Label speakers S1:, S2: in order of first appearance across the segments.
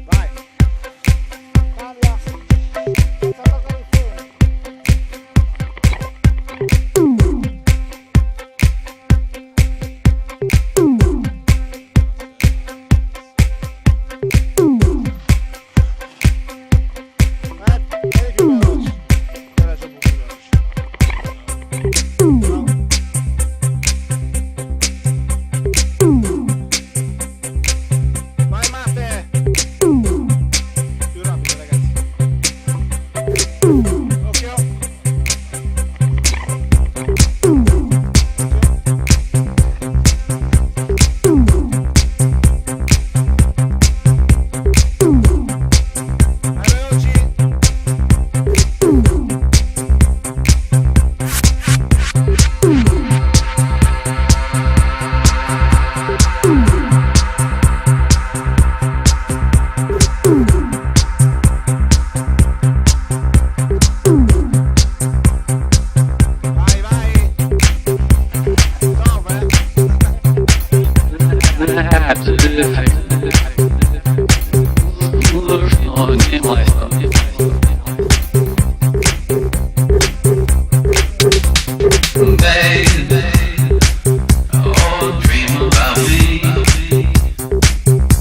S1: Vai. Cambia. Senza toccare il freno. Vai, più veloce. Era già più veloce. Vai Matte! Più rapido ragazzi. Occhio. Vai veloci. Vai, vai. Stop,
S2: Baby, oh, dream about me.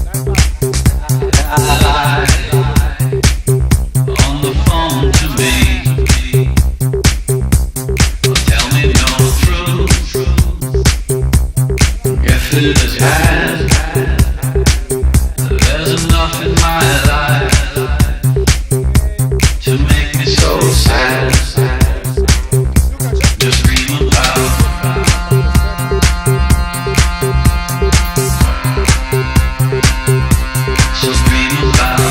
S1: Dai, basta.
S2: Lie on the phone to me. Tell me no truth. If it is had, there's enough in my life to make me so sad.
S1: Luca, c'è.
S2: Just dream about. So dream about.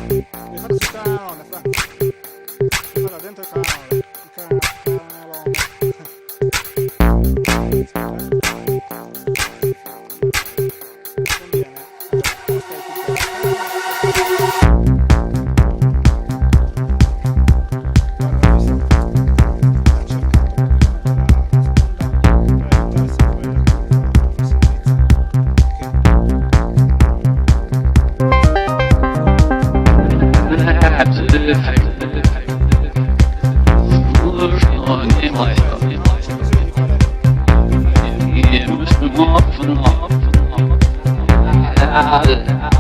S1: Devi fare sul canalone, fra. Devi farla dentro il canalone. Il canalone. Aspetta, eh. Conviene. Allora, stai tutto. Guarda, ho visto. Ha cercato praticamente la sponda per aiutarsi a poi la curva forse inizia. Ok. No, c'è bisogno di fare
S2: Yeah.